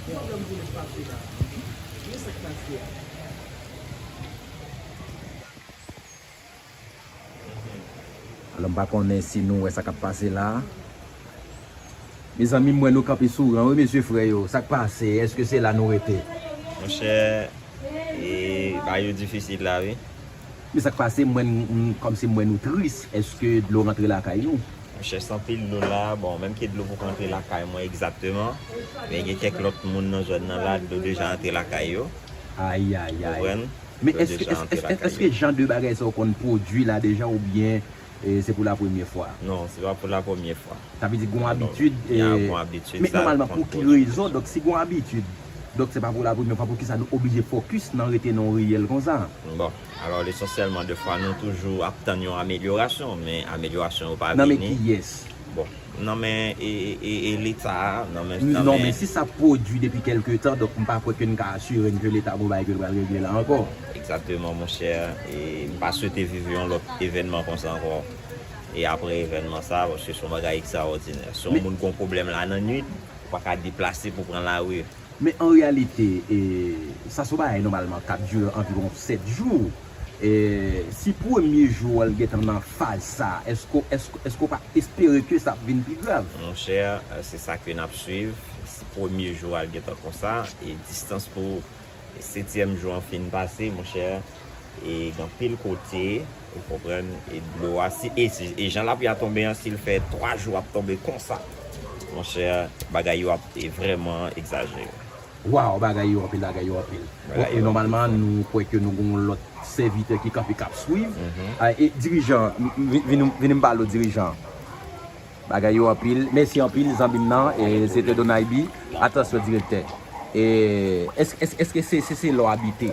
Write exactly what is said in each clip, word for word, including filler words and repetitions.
Alò, m pa konnen si nou wè sa k ap pase la. Mezanmi, m wè nou kanpe sou ran, wi, mesye frè yo. Sa k pase? Èske se la nou rete? Monchè, e, bagay yo difisil la, wi. Men sa k pase, m wè n, m, kòmsi m wè nou tris. Èske dlo rantre lakay nou? Monchè, se anpil dlo la. Bon, menm ke dlo poko rantre lakay mwen egzakteman, men gen kèk lòt moun nan zòn nan la, dlo deja rantre lakay yo. Ayayay. Konprann? Men èske, èske, èske, èske jan de bagay sa yo konn pwodui la deja oubyen, e, se pou la premye fwa? Non, se pa pou la premye fwa. Sa vle di gon abitid, e, gon abitid, men nòmalman, pou ki rezon? Donk, si gon abitid, donk se pa pou la premye fwa, poukisa nou oblije fokis nan rete nan yon riyèl konsa? Bon, alò, lesansyèlman, defwa, nou toujou ap tann yon amelyorasyon, men amelyorasyon yo pa vini. Nan men kiyès? Bon, nan men, e, e, e, e Leta a, nan men, nan men. Non, men si sa pwodui depi kèlke tan, donk m pa kwè ke n ka asire n ke Leta gon bagay ke l pral regle la ankò. Egzakteman, monchè. E m pa swete viv yon lòt evènman konsa ankò. E apre evènman sa, paske se yon bagay ekstraòdinè. Si yon moun gon pwoblèm la nan nwit, ou pa ka deplase pou pran lari. Men an reyalite, e, sa se yon bagay nòmalman k ap dire anviwon sèt jou. E, si premye jou a l gentan nan faz sa, èske, èske, èske w pa espere ke sa ap vin pi grav? Monchè, se sa ke n ap swiv. Si premye jou a l gentan konsa, e distans pou setyèm jou an fin pase, monchè, e gen anpil kote, ou konprann, e dlo a, si, e, si, e jan lapli a tonbe an, si l fè twa jou ap tonbe konsa, monchè, bagay yo ap, e, vrèman egzajere. Waw, bagay yo anpil, bagay yo anpil. Bon, e nòmalman, nou kwè ke nou gen yon lòt sèvitè ki kanpe k ap swiv. Mhm. A, e dirijan, m, m, vin, vin, vin m pale w, dirijan. Bagay yo anpil. Mèsi anpil, zanmi m nan. E, se te Donaybi. Atansyon, direktè. E, èske, èske, èske se, se, se la w abite?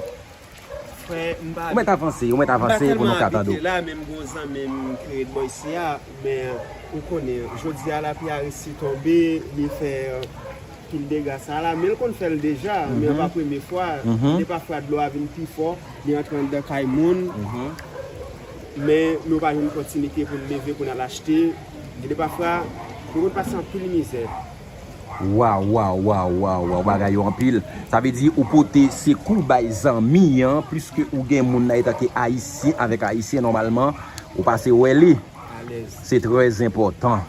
Frè, m pa abite. Ou mèt avanse, ou mèt avanse pou nou ka tande w. M pa tèlman abite la, men m gen yon zanmi m ki ret bò isi a, men ou konnen, jodi a lapli a resi tonbe, li fè, euh, pil dega sa la, men l konn fè l deja, men pa premye fwa. Mhm. Gen de pafwa dlo a vin pi fò, li antre anndan kay moun. Mhm. Men nou pa jwenn opòtinite pou n leve, pou n al achte. Gen de pafwa, nou konn pase anpil mizè. Waw, waw, waw, waw, waw, bagay yo anpil. Sa vle di ou pote sekou bay zanmi an, pliske ou gen moun la etanke Ayisyen avèk Ayisyen, nòmalman, ou pase wè li. Alèz. Se trè enpòtan.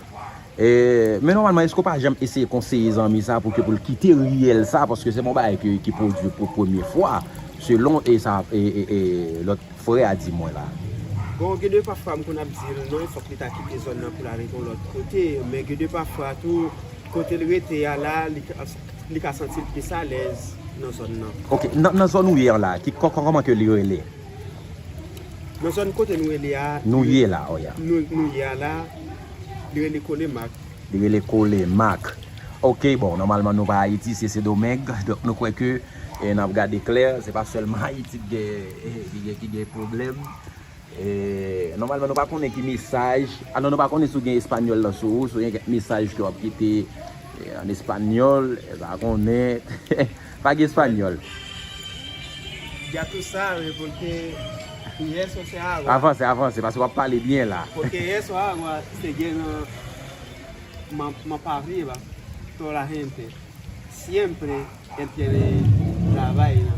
E, men nòmalman, èske w pa janm eseye konseye zanmi sa pou ke pou l kite riyèl sa, paske se yon bagay ki, ki pwodui pou premye fwa, selon e sa, e, e, e, lòt frè a di mwen la? Bon, gen de pafwa m konn ap di l non, fòk li ta kite zòn nan pou l al rete yon lòt kote, men gen de pafwa tou, kote l rete a la, li ka, li ka santi l plis alèz nan zòn nan. Ok, nan, nan zòn ou ye an la, ki, kò-, kò-, kòman ke li rele? Nan zòn kote nou rele a, nou ye la, oh ya. Nou, nou ye a la, li rele Kolemak. Li rele Kolemak. Ok, bon, nòmalman nou pa Ayiti, se Sendomeng. Donk nou kwè ke, e, n ap gade klè, se pa sèlman Ayiti ki gen, e, ki gen, ki gen pwoblèm. E, nòmalman nou pa konnen ki mesaj. Alò nou pa konnen si w gen espanyòl lan sou ou, si w gen kèk mesaj ke w ap kite, e, an espanyòl, e, pa konnen. Pa gen espanyòl. Ya tú sabes, porque y eso se agua. Avanse, avanse, paske w ap pale byen la. Porque eso agua se llena ma, ma para arriba, toda la gente. Siempre él tiene la vaina,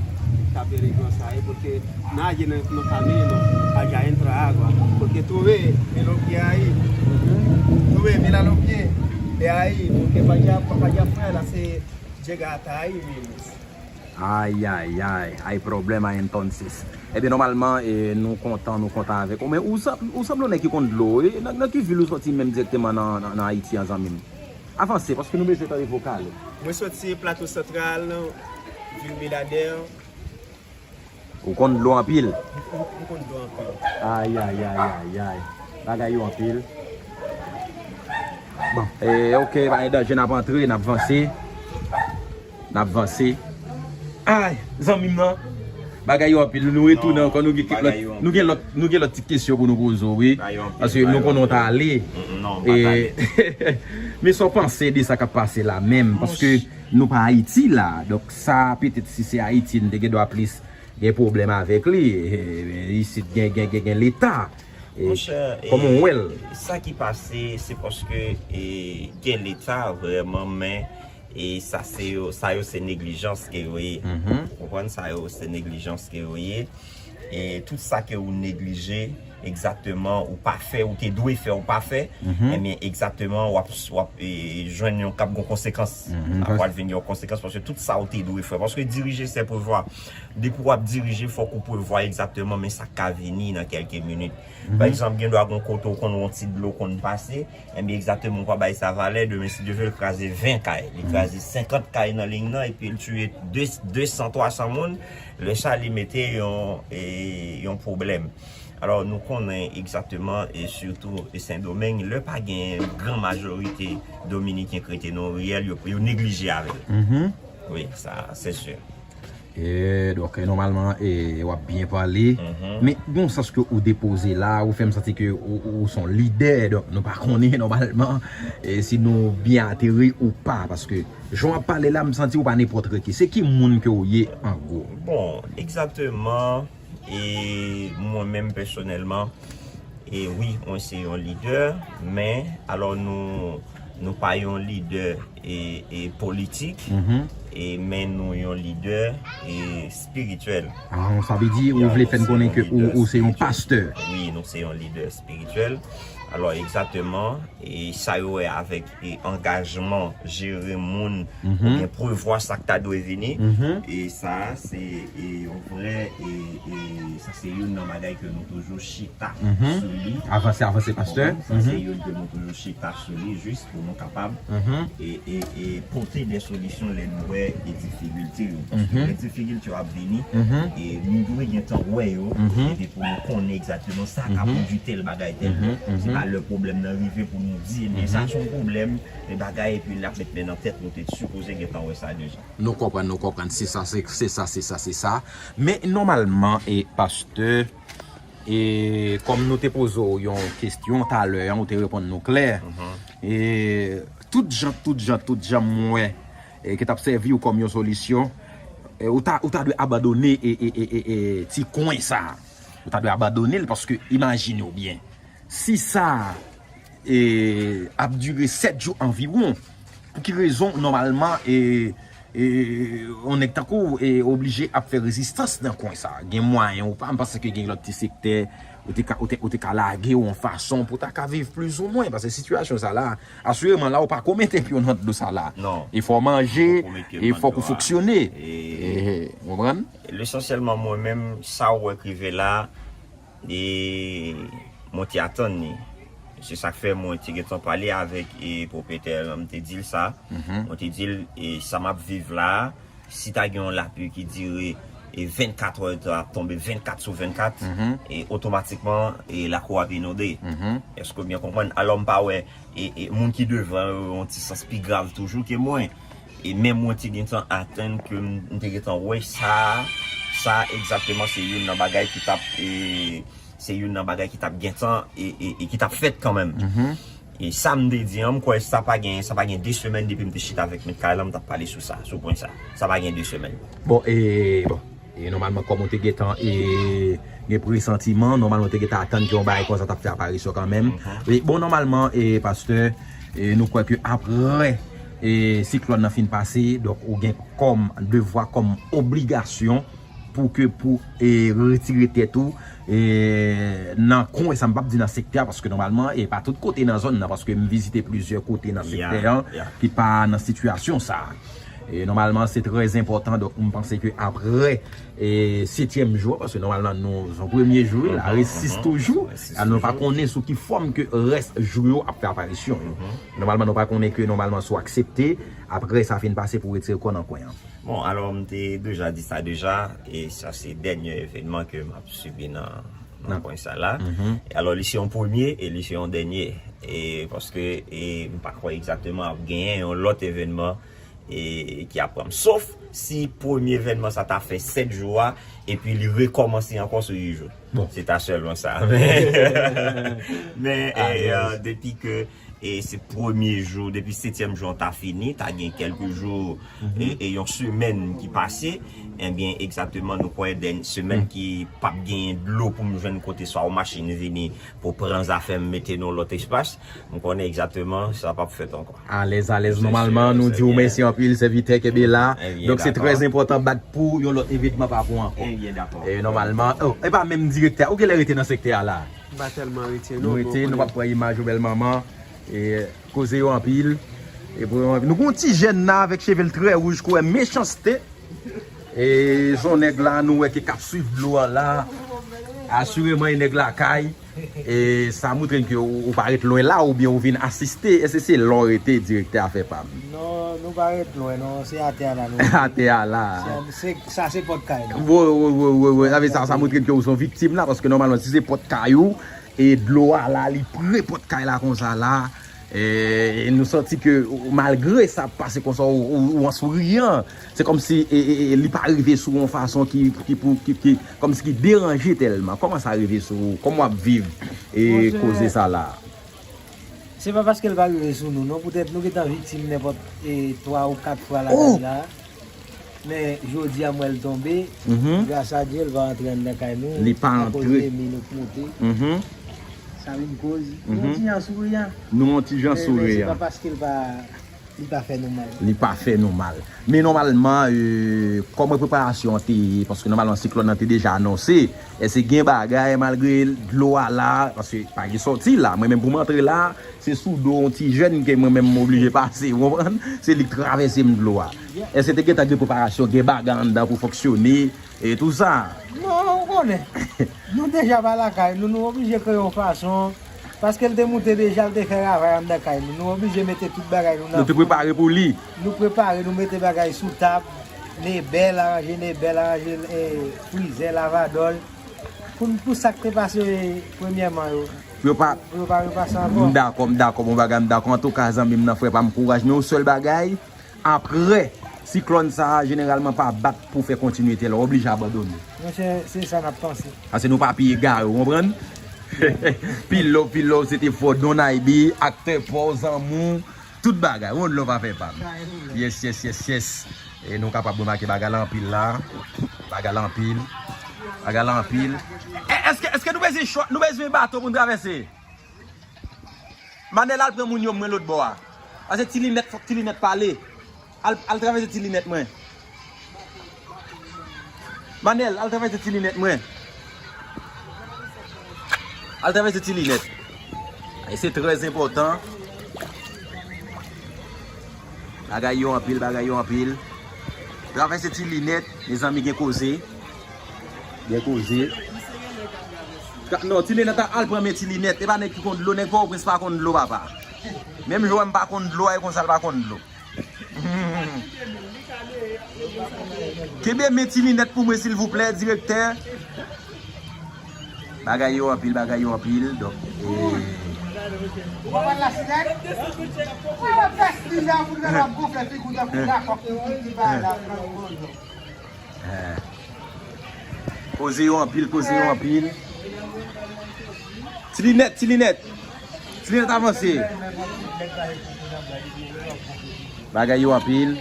está peligrosa, eh, porque nadie no, no camino allá entra agua, porque tú ves, ve los pies ahí, tú ves, mira los pies, es ahí, porque para allá, para allá afuera se llega hasta ahí mismo. Ay, ay, ay, ay, problema entonces. Ebyen, nòmalman, e, nou kontan, nou kontan avèk ou. Men ou sanble yon nèg ki konn dlo, e, nan, nan ki vil ou sòti menm dirèkteman nan, nan, nan Ayiti an, zanmi m? Avanse, paske nou bezwen tande vokal ou. Mwen sòti Plato Santral, vil Beladè. Ou konn dlo anpil? M, m, m konn dlo anpil. Ay, ay, ay, ay, ay. Bagay yo anpil. Bon, e, ok, pa gen danje, n ap antre, n ap vanse. N ap vanse. Ay, zanmi m nan. Bagay yo anpil. Nou retounen ankò, nou gen kèk lòt, nou gen lòt, nou gen lòt ti kesyon pou nou poze w, wi. Paske nou konnen w t ale. E, men sa w panse de sa k ap pase la menm? Paske nou pa Ayiti la. Donk sa, petèt si se Ayiti, n te gen dwa plis gen pwoblèm avèk li. E, isit gen, gen, gen, gen Leta. E, kòman w wè l? Sa ki pase, se paske, e, gen Leta vrèman, men E sa se yo, sa yo se neglijans ke yo ye. Ou konprann? Sa yo se neglijans ke yo ye. E tout sa ke ou neglije, egzakteman, ou pa fè, ou te dwe fè, ou pa fè, ebyen, egzakteman, w ap, w ap e, jwenn yon, k ap gen konsekans. Ap pral vin yon konsekans, paske tout sa ou te dwe fè. Paske dirije, se prevwa. Depi w ap dirije, fòk ou prevwa egzakteman, men sa k ka vini nan kèlke minit. Pa egzanp, gen dwa gen yon kote ou konn yon ti dlo konn pase, Ebyen, egzakteman, ou pa bay sa valè, demen, si Dye vle, l kraze ven kay, li kraze senkant kay nan liy nan, epi l tiye de, de san, twa san moun, lè sa, li mete yon, e, yon pwoblèm. Alò, nou konnen egzakteman, e sitou e Sendomeng, lè pa gen gran majorite Dominiken k rete nan yon riyèl, yo, yo neglije avè l. Wi, sa, se si. E, donk, e, nòmalman, e, w ap byen pale. Men, gon sans ke ou depoze la, ou fè m santi ke ou, ou, ou se yon lidè. Donk, nou pa konnen, nòmalman, e, si nou byen ateri ou pa. Paske, jan w ap pale la, m santi ou pa nenpòt ki. Se ki moun ke ou ye, an gwo? Bon, egzakteman, e, mwen menm, pèsonèlman, E wi, mwen se yon lidè, men, alò, nou, nou pa yon lidè e, e politik, e, men nou yon lidè e espirityèl. Ah, sa vle di, ou vle fè n konnen ke ou, ou se yon pastè. Wi, nou se yon lidè espirityèl. Alò, egzakteman, e sa yo wè avèk e angajman, jere moun, oubyen prevwa sa k ta dwe vini. E sa, se e, yon vrè, e, e sa se youn nan bagay ke nou toujou chita sou li. Avanse, avanse, pastè. Sa se youn ke nou toujou chita sou li, jis pou nou kapab e, e, e pote de solisyon lè nou wè e difikilte yo. Paske lè difikilte yo ap vini, e nou dwe gentan wè yo, epi pou nou konnen egzakteman sa ka pwodui tèl bagay, tèl bagay. Se pa lè pwoblèm nan rive pou nou di, men sa se yon pwoblèm, e bagay, epi l ap met men nan tèt nou, te sipoze gentan wè sa deja. Nou konprann, nou konprann. Se sa, se, se sa, se sa, se sa. Men nòmalman, e pastè, e kòm nou te poze w yon kesyon talè an, ou te reponn nou klè. E tout jan, tout jan, tout jan m wè, e ki t ap sèvi w kòm yon solisyon, e ou ta, ou ta dwe abandone e, e, e, e, e ti kwen sa. Ou ta dwe abandone l paske imajine w byen. Si sa e, ap dire sèt jou anviwon, pou ki rezon, nòmalman, e, e, yon nèg tankou w, e, oblije ap fè rezistans nan kwen sa? Gen mwayen ou pa, m panse ke gen lòt ti sektè, ou te ka, ou te, ou te ka lage w yon fason pou ta ka viv plizoumwen, paske sitiyasyon sa la, asireman la, ou pa ko mete pye w nan dlo sa la. E fò w manje, e fòk ou fonksyone. E, ou konprann? Lesansyèlman, mwen menm, sa w wè k rive la, e mwen te atann li. Se sa k fè mwen te gentan pale avèk e pwopwetè an, m te di l sa. Mwen te di l, e sa m ap viv la a, si ta gen yon lapli ki dire e vennkat è, ta ap tonbe vennkat sou vennkat, e otomatikman, e lakou ap inonde. Èske w byen konprann? Alò, m pa wè e, e moun ki devan yo yon ti sans pi grav toujou ke mwen. E men mwen te gentan atann ke m, m te gentan wè sa, sa egzakteman se youn nan bagay ki t ap, e, se youn nan bagay ki t ap gentan, e, e, e ki t ap fèt kanmenm. E sa m te di an, m kwè sa pa gen, sa pa gen de semèn depi m te chita avèk Mèt Kay la, m t ap pale sou sa, sou pwen sa. Sa pa gen de semèn. Bon, e, bon. E nòmalman, kòm ou te gentan, e, gen presantiman, nòmalman, ou te gentan atann ke yon bagay konsa t ap fè aparisyon kanmenm. E, bon, nòmalman, e, pastè, e, nou kwè ke aprè, e, siklòn nan fin pase, donk, ou gen kòm devwa, kòm obligasyon pou ke, pou, e, retire tèt ou, e, nan kwen sa, m p ap di nan sektè a, paske nòmalman, e pa tout kote nan zòn nan, paske m vizite plizyè kote nan sektè an ki pa nan sitiyasyon sa a. E nòmalman, se trè enpòtan. Donk, m panse ke aprè, e, setyèm jou an, paske nòmalman, nou, se yon premye jou, wi, la, res sis toujou. A, nou pa konnen sou ki fòm ke rès jou yo ap fè aparisyon yo. Nòmalman, nou pa konnen ke, nòmalman, si w aksepte, aprè sa fin pase pou w retire kò w nan kwen an. Bon, alò, m te deja di sa deja, e sa se dènye evènman ke m ap sibi nan, nan kwen sa la. E alò, li se yon premye e li se yon dènye. E paske, e m pa kwè egzakteman ap genyen yon lòt evènman e, ki ap pran m. Sof si premye evènman sa ta fè sèt jou a, epi li rekòmanse ankò sou uit jou. Bon. Se ta sèlman sa. Men, men, e, e, depi ke, E se premye jou, depi setyèm jou an ta fini, ta gen kèlke jou, e, e yon semèn ki pase, ebyen, egzakteman, nou kwè dèn semèn ki p ap genyen dlo pou m jwenn kote swa yon machin vini pou pran zafè m mete nan lòt espas, m konnen egzakteman sa p ap fèt ankò. Alèz, alèz, nòmalman, nou di w mèsi anpil, sèvitè, kenbe la. Donk, se trè enpòtan bat pou yon lòt evenman pa pou ankò. Ebyen, dakò. E nòmalman, oh, e pa menm direktè, ou genlè rete nan sektè a la? M pa tèlman rete, non. Nou rete, nou p ap pran imaj ou bèl manman. E koze yo anpil. E pou yo anpil. Nou gen yon ti jèn la avèk cheve l trè wouj, kou wè mechanste. E se yon nèg la, nou wè ki k ap swiv dlo a la. Asireman, e nèg lakay. E sa montre n ke ou, ou pa ret lwen la, oubyen ou vin asiste. Èske se la w rete, direktè, afè pa m? Non, nou pa ret lwen, non. Se atè a la, nou. Atè a la. Se, se, sa se pòt kay nou. Wi, wi, wi, wi, wi. Sa vle sa, sa montre n ke ou se yon viktim la, paske nòmalman, si se pòt kay ou, e dlo a la, li pre pòt kay la konsa la. E, e nou santi ke, malgre sa ap pase konsa, ou, ou, ou an souriyan. Se kòmsi, e, e, e, li pa rive sou yon fason ki, ki pou, ki, ki, kòmsi ki deranje tèlman. Kòman sa rive sou ou? Kòman w ap viv, e, koze sa la? Se pa paske l pa rive sou nou, non. Poutèt nou gentan viktim nenpòt, e, twa ou kat fwa lakay la. Men jodi a m wè l tonbe. Gras a Dye, l pa antre anndan kay nou. Li pa antre. Akoz enmi nou k moute. Sa vin koz nou yon ti jan souriyan. Nou yon ti jan souriyan. Men, men se pa paske l pa, li pa fè nou mal. Li pa fè nou mal. Men nòmalman, e, kòman preparasyon an te ye? Paske nòmalman siklòn nan te deja anonse. Èske gen bagay malgre dlo a la? Paske pa gen sòti la. Mwen menm pou m antre la, se sou do yon ti jèn ke mwen menm m oblije pase, ou konprann? Se li k travèse m dlo a. Èske te gentan gen preparasyon, gen bagay anndan pou fonksyone, e tou sa? Non, ou konnen. Nou deja pa lakay nou, nou oblije kreye yon fason. Paske l te moute deja, l te fè ravay anndan kay nou. Nou oblije mete tout bagay nou nan fou. Nou te prepare pou li. Nou prepare, nou mete bagay sou tab. Nebèl, aranje nebèl, aranje, e, frizè, lavadòl. Pou, pou sa k te pase premyèman yo. Pou yo pa, pou yo pa repase ankò. M dakò, m dakò, bon bagay, m dakò. Antouka, zanmi m nan, frè pa m, kouraj. Men yon sèl bagay, apre siklòn sa a, jeneralman pa bat pou fè kontinite la, w oblije abandone. Monchè, se sa n ap panse. Paske nou pa pi egare, ou konprann? Pil love, pil love, se te fò Don Ibe, aktè pa w, zanmi w, tout bagay. One love afè pa m. Yes, yes, yes, yes. E nou kapab remake bagay la anpil la. Bagay la anpil. Bagay la anpil. E, èske, èske nou bezwen chwa, nou bezwen bato pou n travèse? Manèl, al pran moun yo mwen lòt bò a. Pase Ti Linèt, fòk Ti Linèt pale. Al, al travèse Ti Linèt mwen. Manèl, al travèse Ti Linèt mwen. Al travèse Ti Linèt. E se trè enpòtan. Bagay yo anpil, bagay yo anpil. Travèse Ti Linèt, mezanmi, gen koze. Gen koze. Ka-, non, Ti Linèt al pran men Ti Linèt. E pa nèg ki konn dlo, nèg Pòtoprens pa konn dlo, papa. Menm jan w wè m pa konn dlo a, e konsa l pa konn dlo. Kenbe men Ti Linèt pou mwen, silvouplè, direktè. Bagay yo anpil, bagay yo anpil. Donk, e, ou konprann la sirèn? Ou wè w ap fè stil la, moun nan ap gonfle figi w tankou makòk ki, ki, ki pa la, pran yon bon. Eh. Koze yo anpil, koze yo anpil. Ti Linèt, Ti Linèt. Ti Linèt avanse. Bagay yo anpil.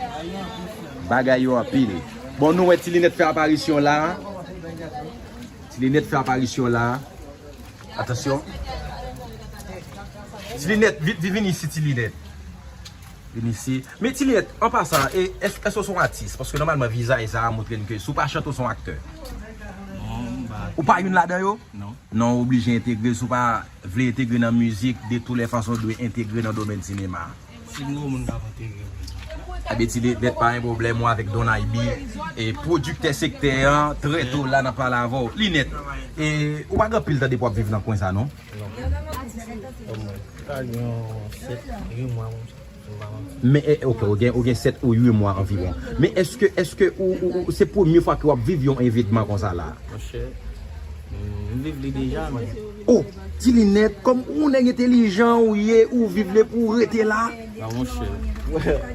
Bagay yo anpil. Bon, nou wè Ti Linèt fè aparisyon la. Ti Linèt fè aparisyon la. Atansyon. Ti Linèt, vi-, vi-, vin isi, Ti Linèt. Vin isi. Men Ti Linèt, an pasan, e, èske, èske w se yon atis? Paske nòmalman, vizaj sa a montre n ke si w pa chante, w se yon aktè. Non, m pa. Ou pa youn ladan yo? Non. Non, w oblije entegre. Si w pa vle entegre nan mizik, de tou lè fason, w dwe entegre nan domèn sinema. Si m gwo moun k ap antere m. Ebyen, Ti Linèt, pa gen pwoblèm, ou avèk Don Ibe, e pwodiktè sektè an, trè to la, n ap pale avè w. Linèt, e ou pa gen anpil tan depi w ap viv nan kwen sa, non? Non. Omwen, sa gen yon sèt, uit mwa konsa, si m pa manti. Men, e, ok, ou gen, ou gen sèt ou uit mwa anviwon. Men èske, èske ou, ou, ou, se premye fwa ke w ap viv yon evenman konsa la? Monchè, m viv li deja, men. Oh, Ti Linèt, kòm ou nèg entèlijan ou ye, ou viv li pou w rete la. A, monchè.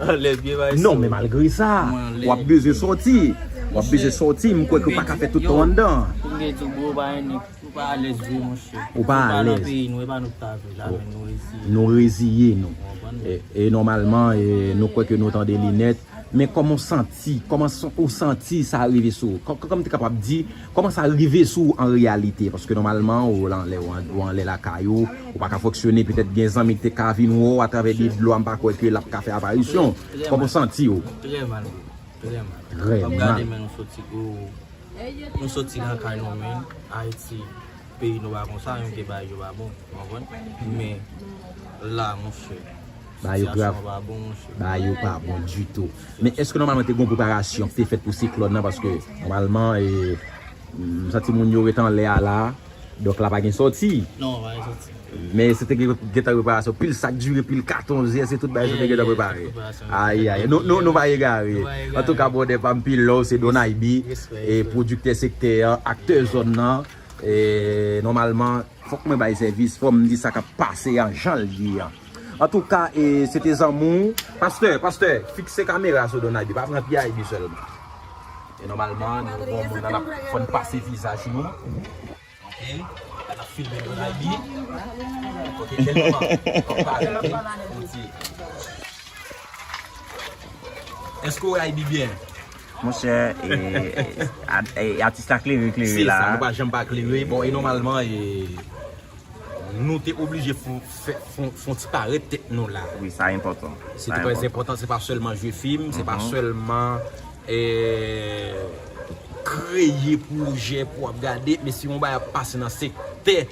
Anlè pye bay. Non, men malgre sa, w ap bezwen sòti. W ap bezwen sòti, m kwè ke w pa ka fè tout tan anndan. Ke di w, bro, pa gen nèg, nou pa alèz vre, monchè. Ou pa alèz. Peyi nou, e pa nou k ta vle la, men nou reziye. Nou reziye nou. E, e nòmalman, e, nou kwè ke nou tande li nèt. Men kòman w santi, kòman ou santi sa rive sou ou? Kòman m te kapab di, kòman sa rive sou ou an reyalite? Paske nòmalman, ou anlè, ou anlè lakay ou, ou pa ka fonksyone, petèt gen zanmi ki te ka vin wè w atravè de dlo a, m pa kwè ke l ap ka fè aparisyon. Kòman w santi w? Trè mal, bro. Trè mal. Trè mal. Nou soti lakay nou, men Ayiti, peyi nou pa konsa, menm ke bagay yo pa bon, ou konprann? Men la, monchè, bagay yo grav. Sitiyasyon pa bon, monchè. Bagay yo pa bon ditou. Men èske nòmalman te gen yon preparasyon ki te fèt pou siklòn nan? Paske nòmalman, e, m santi moun yo ret anlè a la, donk la pa gen sòti. Non, pa gen sòti. Men se te gen, gen tan preparasyon. Pil sak dire, pil katon zè, se tout bagay sa te gen tan prepare. Ayayay. Nou, nou, nou pa egare. Antouka, brother pa m, pil love, se Don Iby, e pwodiktè sektè an, aktè zòn nan. E, nòmalman, fòk mwen bay sèvis, fò m di sa k ap pase an, jan l ye an. Antouka, e, se te zanmi w. Pastè, pastè, fikse kamera sou Don Iby, pa pran P I B sèlman. E nòmalman, nou gon moun nan ap fè n pase vizaj nou. Ok, n ap filme Don Iby. Ok, tèlman. Èske w wè Iby byen? Monchè, e, e, a- e, atis la klere, klere Se sa, la. Nou pa janm pa klere. Bon, e nòmalman, e, nou te oblije fon, fè, fon, fon ti parèt tèt nou la. Wi, sa enpòtan. Se trè enpòtan. Se pa sèlman jwe fim, se pa sèlman, e, kreye pwojè pou w ap gade, men si yon bagay ap pase nan sektè,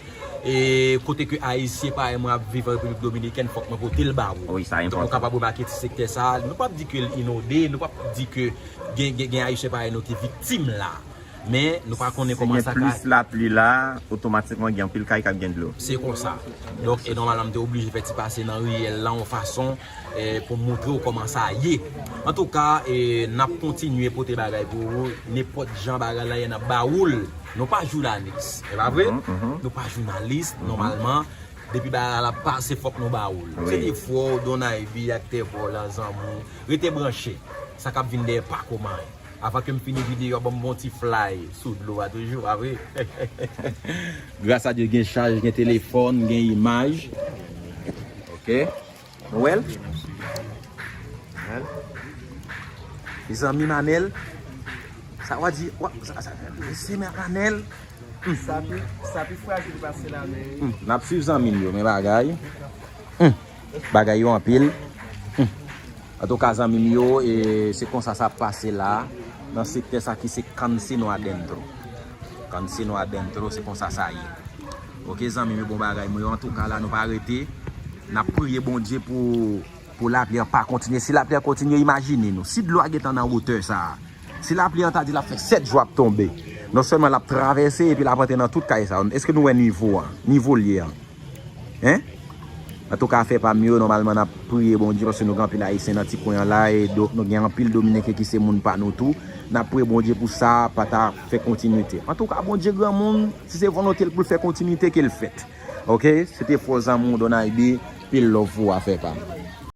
e, kote ke Ayisyen parèy mwen ap viv an Repiblik Dominikèn, fòk mwen pote l ba ou. Wi, sa Donk, nou enpòtan. Kapab remake ti sektè sa a. Nou p ap di ke l inode, nou p ap di ke gen, gen, gen Ayisyen parèy nou ki viktim la. Men, nou pa konnen kòman sa ka. Si gen plis lapli la, otomatikman gen anpil kay k ap gen dlo. Se konsa. Donk, e nòmalman, m te oblije fè ti pase nan riyèl la, yon fason, e, pou m montre w kòman sa ye. Antouka, e, n ap kontinye pote bagay pou ou. Nenpòt jan bagay la ye, n ap ba ou l. Nou pa jounalis, e pa vre? Nou pa jounalis, nòmalman. Depi bagay la ap pase, fòk nou ba ou l. Se te frè w, Don Iby, aktè pa w la, zanmi w. Rete branche. Sa k ap vin dèyè pa kòman. Avan ke m fini videyo a, ban m bon ti fly sou dlo a toujou, pa vre? Gras a Dye, gen chaj, gen telefòn, gen imaj. Ok. Nou wè l? Mezanmi, Manèl. Sa w a di, w a, sa, sa, se men Manèl. Sa pi, sa pi frajil pase lamè wi. N ap swiv zanmi m yo, men bagay. Bagay yo anpil. Antouka, zanmi m yo, e, se konsa sa ap pase la, nan sektè sa ki se Cansino Adentro. Cansino Adentro, se konsa sa ye. Ok, zanmi m yo, bon bagay mwen yo. Antouka, la nou pa rete. N ap priye Bondye pou, pou lapli an pa kontinye. Si lapli an kontinye, imajine nou. Si dlo a gentan nan wotè sa a, si lapli an ta di l ap fè sèt jou ap tonbe, non sèlman l ap travèse epi l ap antre nan tout kay sa yo. Èske nou wè nivo a? Nivo l ye an? Hein? Antouka, afè pa m yo, nòmalman n ap priye Bondye paske nou gen anpil Ayisyen nan ti kwen an la, e do, nou gen anpil Dominiken ki se moun pa nou tou. N ap priye Bondye pou sa pa ta fè kontinite. Antouka, Bondye granmoun, si se volonte l pou l fè kontinite, ke l fèt. Ok? Se te frè w, zanmi w, Don Iby, pil love pou ou, afè pa m.